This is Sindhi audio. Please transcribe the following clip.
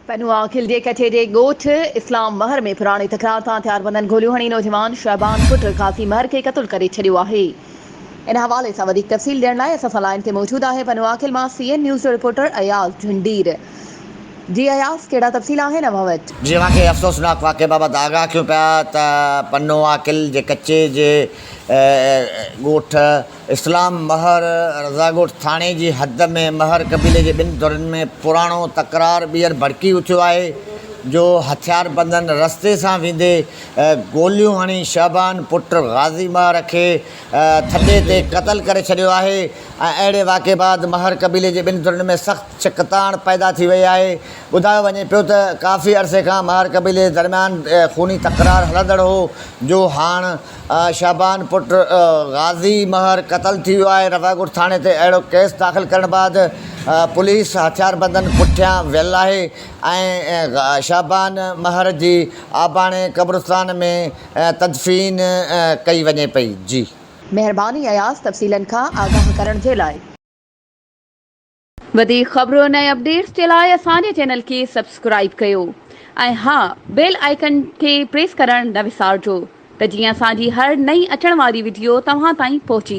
پنوعاقل جي ڪچي جي ڳوٺ اسلام مهر ۾ پراڻي تڪرار تان هٿياربندن گوليون هڻي نوجوان شعبان پٽ قاضي مهر کي قتل ڪري ڇڏيو آهي. ان حوالي سان وڌيڪ تفصيل ڏيڻ لاء اسان سان لائين تي موجود آهي پنوعاقل مان سي اين نيوز جو رپورٽر اياز جهنڊير. جي اياز ڪهڙا تفصيل آهن اوهان وٽ؟ جي اوهان کي افسوسناڪ واقعي بابت آگاهه ڪيون پيا ته پنوعاقل جي ڪچي جي ڳوٺ اسلام مهر رضاڳوٺ ٿاڻي جي حد ۾ مهر قبيلي جي ٻن ڌرين ۾ پراڻو تڪرار ٻيهر ڀڙڪي اٿيو آهي جو هٿياربندن رستي سان ويندي گوليون هڻي شعبان پٽ غازي مهر کي ٿڏي تي قتل ڪري ڇڏيو آهي ۽ اهڙي واقعي بعد مهر قبيلي جي ٻن ڌرين ۾ سخت ڇڪتاڻ پيدا ٿي وئي آهي ٻڌايو وڃي پيو ته ڪافي عرصي کان مهر قبيلي جي درميان خوني تڪرار هلندڙ هو جو هاڻ شعبان پٽ غازي مهر قتل ٿي ويو آهي، رواڳوٺ ٿاڻي تي اهڙو ڪيس داخل ڪرڻ بعد پوليس هٿياربندن پٺيان ويل آهي ۽ شعبان مهر جي آباڻي قبرستان ۾ تدفين ڪئي وڃي پئي. جي. مهرباني اياز تفصيلن کان آگاهه ڪرڻ جي لاء. وڌيڪ خبرن ۽ اپڊيٽس جي لاء اسان جي چينل کي سبسڪرائيب ڪيو ۽ ها بيل آئيڪن کي پريس ڪرڻ نه وسارجو ته جيئن اسان جي هر نئين اچڻ واري وڊيو توهان تائين پهچي.